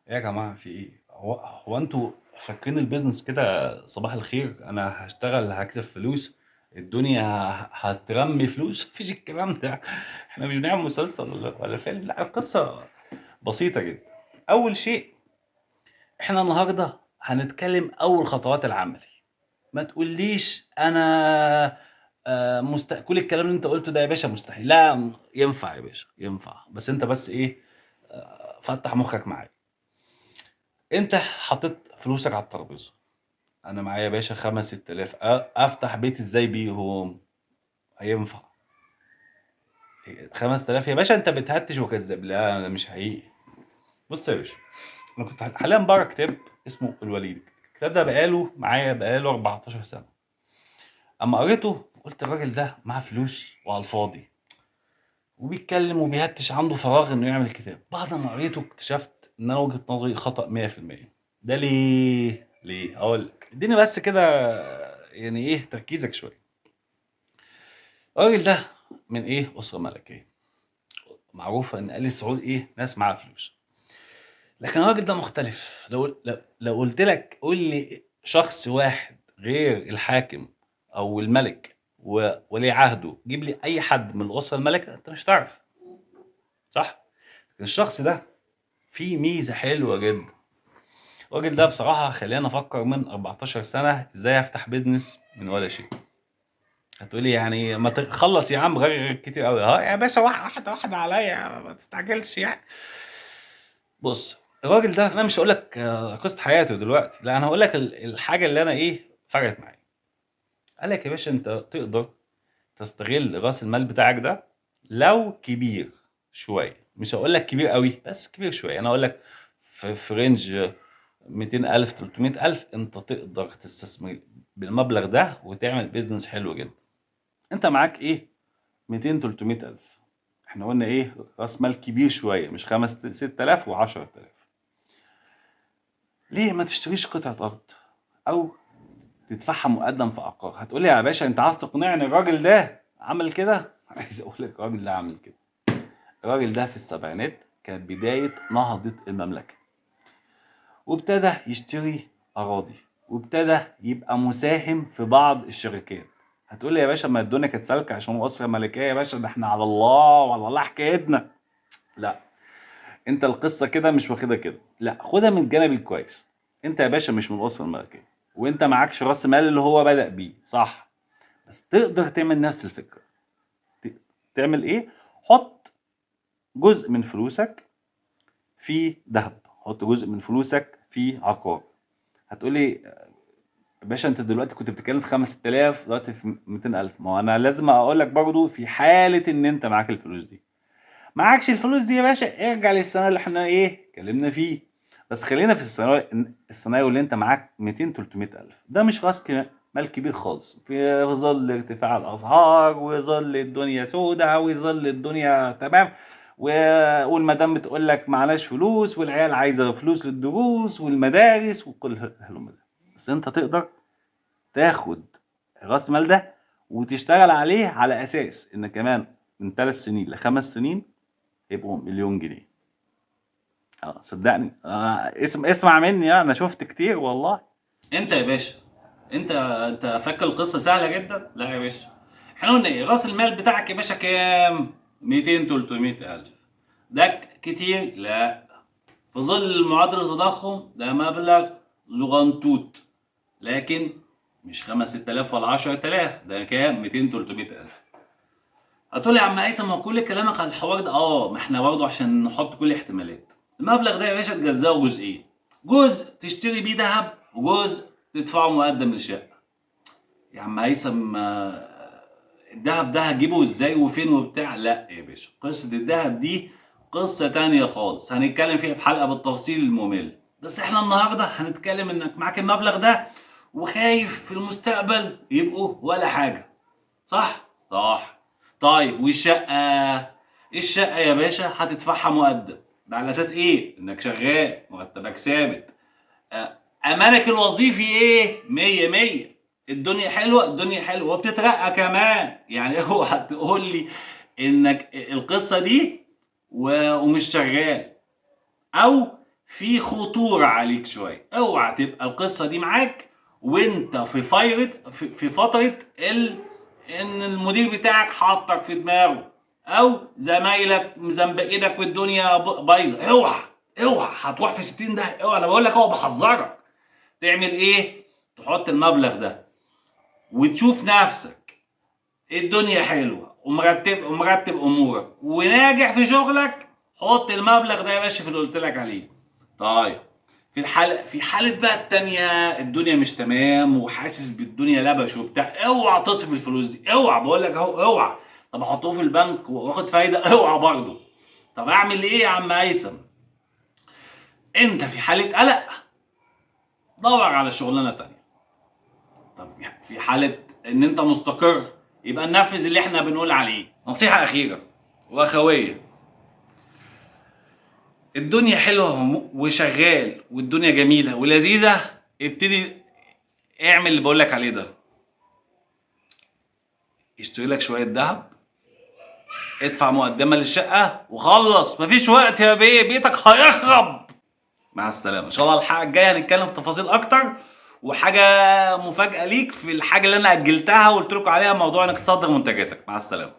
إيه يا جماعة في إيه؟ هو أنتوا فاكرين ال business كده صباح الخير، أنا هشتغل هكسب فلوس، الدنيا هترمي فلوس؟ مفيش الكلام ده. احنا مش بنعمل مسلسل ولا فيلم، لا القصة بسيطة جدا. أول شيء احنا النهاردة هنتكلم أول خطوات العملي. ما تقوليش أنا كل الكلام اللي أنت قلته ده يا باشا مستحيل. لا ينفع يا باشا، ينفع، بس أنت بس إيه، فتح مخك معايا. انت حطيت فلوسك على الترابيزة، انا معايا يا باشا 5-6 آلاف، افتح بيت ازاي بيهم؟ هينفع 5000 يا باشا؟ انت بتهتش وكذاب. لا انا مش حقيقي. بص يا باشا، انا كنت حاليا بقرا كتاب اسمه الوليد. الكتاب ده بقاله معايا بقاله 14 سنة. اما قريته قلت الراجل ده معاه فلوس وعلى الفاضي وبيتكلم وبيهتش، عنده فراغ انه يعمل كتاب. بعد ما قريته اكتشفت ان انا وجهة نظري خطأ 100%. ده ليه؟ ليه؟ اقول لك، اديني بس كده يعني ايه تركيزك شوية. الراجل ده من ايه؟ اسره ملكية، معروفة ان ال سعود ايه؟ ناس معاها فلوس. لكن الراجل ده مختلف. لو قلت لك قول لي شخص واحد غير الحاكم او الملك وولي عهده، جيب لي اي حد من الاسرة الملكة، انت مش هتعرف، صح؟ لكن الشخص ده فيه ميزة حلوة جدا. الراجل ده بصراحة خلاني افكر من 14 سنة ازاي افتح business من ولا شيء. هتقولي يعني ما تخلص يا عم، غير كتير قوي. يا باشا واحدة واحدة عليا، ما تستعجلش يعني. بص الراجل ده انا مش هقول لك قصة حياته دلوقتي، لا انا هقول لك الحاجة اللي انا ايه فرقت معايا. قال لك يا باشا انت تقدر تستغل راس المال بتاعك ده لو كبير شوية، مش هقول لك كبير قوي بس كبير شوية. انا هقول لك في range 200,000 300,000 انت تقدر تستثمر بالمبلغ ده وتعمل business حلو جدا. انت معاك ايه؟ 200 300,000. احنا قلنا ايه؟ راس مال كبير شوية، مش 5 6,000 و10,000. ليه ما تشتريش قطعه ارض او تدفعها مقدم في عقار؟ هتقولي يا باشا انت عايز تقنعني الراجل ده عمل كده؟ عايز اقول لك الراجل ده عمل كده. الراجل ده في السبعينات كانت بداية نهضة المملكة، وابتدى يشتري أراضي وابتدى يبقى مساهم في بعض الشركات. هتقولي يا باشا ما الدنيا كانت سالكة عشان هو أسرة ملكية يا باشا، ده احنا على الله وعلى الله حكايتنا. لا انت القصة كده مش واخدها كده، لا خدها من الجانب الكويس. انت يا باشا مش من الأسرة الملكية وانت معكش راس مال اللي هو بدأ بيه، صح، بس تقدر تعمل نفس الفكرة. تعمل ايه؟ حط جزء من فلوسك في ذهب، حط جزء من فلوسك في عقار. هتقولي يا باشا انت دلوقتي كنت بتتكلم في 5000، دلوقتي في 200,000. ما هو انا لازم اقول لك برضو في حالة ان انت معاك الفلوس دي. معكش الفلوس دي يا باشا ارجع للسنة اللي احنا ايه اتكلمنا فيه. بس خلينا في السيناريو اللي انت معاك 200 300,000، ده مش راس مال كبير خالص في ظل ارتفاع الاسعار وظل الدنيا سودة وظل الدنيا تمام، والمدام بتقول لك معناش فلوس والعيال عايزه فلوس للدروس والمدارس وكل هلم ده. بس انت تقدر تاخد راس مال ده وتشتغل عليه على اساس ان كمان من 3 سنين ل5 سنين يبقوا 1,000,000 جنيه. صدقني، اسمع مني، انا شفت كتير والله. انت يا باشا انت فاكر القصة سهلة جدا؟ لا يا باشا، احنا قلنا ايه؟ راس المال بتاعك يا باشا كام؟ 200 300,000. ده كتير؟ لا، في ظل معدل التضخم ده مبلغ زغنطوط، لكن مش 5 6,000 ولا 10,000، ده كام؟ 200 300,000. هتقول لي يا عم هيثم ما هو كل كلامك على الحوار ده، ما احنا برضه عشان نحط كل الاحتمالات. المبلغ ده يا باشا تجزاه جزئين، جزء تشتري بيه ذهب وجزء تدفعه مقدم للشقه. يا عم هيثم، الذهب ده هجيبه ازاي وفين وبتاع؟ لا يا باشا، قصة الذهب دي قصة تانية خالص، هنتكلم فيها في حلقة بالتفصيل الممل. بس احنا النهارده هنتكلم انك معاك المبلغ ده وخايف في المستقبل يبقوا ولا حاجة، صح؟ صح. طيب والشقه؟ الشقة يا باشا هتدفعها مقدم، ده على اساس ايه؟ انك شغال، مرتبك ثابت، امانك الوظيفي ايه؟ 100 100، الدنيا حلوة، الدنيا حلوة، وبتترقى كمان. اوعى تقول لي انك القصة دي ومش شغال، او في خطورة عليك شوية. اوعى تبقى القصة دي معاك وانت في فايرة في فترة ان المدير بتاعك حاطك في دماغه او زمايلك مزنبقينك والدنيا بايظة. اوعى اوعى هتروح في 60 ده. اوعى، انا بقول لك اهو بحذرك. تعمل ايه؟ تحط المبلغ ده وتشوف نفسك الدنيا حلوة ومرتب امورك وناجح في شغلك، حط المبلغ ده يا باشا في اللي قلت لك عليه. طيب في حالة بقى التانية الدنيا مش تمام وحاسس بالدنيا لبش وبتاع، اوعى تصرف الفلوس دي، اوعى، بقول لك اهو اوعى. طب احطه في البنك واخد فايدة؟ اوعى برضه. طب اعمل ايه يا عم هيثم؟ انت في حالة قلق، دور على شغلانة تانية. طب في حالة ان انت مستقر، يبقى ننفذ اللي احنا بنقول عليه. نصيحة أخيرة وأخوية، الدنيا حلوة وشغال والدنيا جميلة ولذيذة، ابتدي اعمل اللي بقولك عليه ده. اشتري لك شوية ذهب، ادفع مقدمة للشقة وخلص، مفيش وقت يا بيه، بيتك هيخرب. مع السلامة. ان شاء الله الحلقة الجاية هنتكلم في تفاصيل اكتر، وحاجة مفاجأة ليك في الحاجة اللي انا اجلتها وقلت لكم عليها، موضوع انك تصدر منتجاتك. مع السلامة.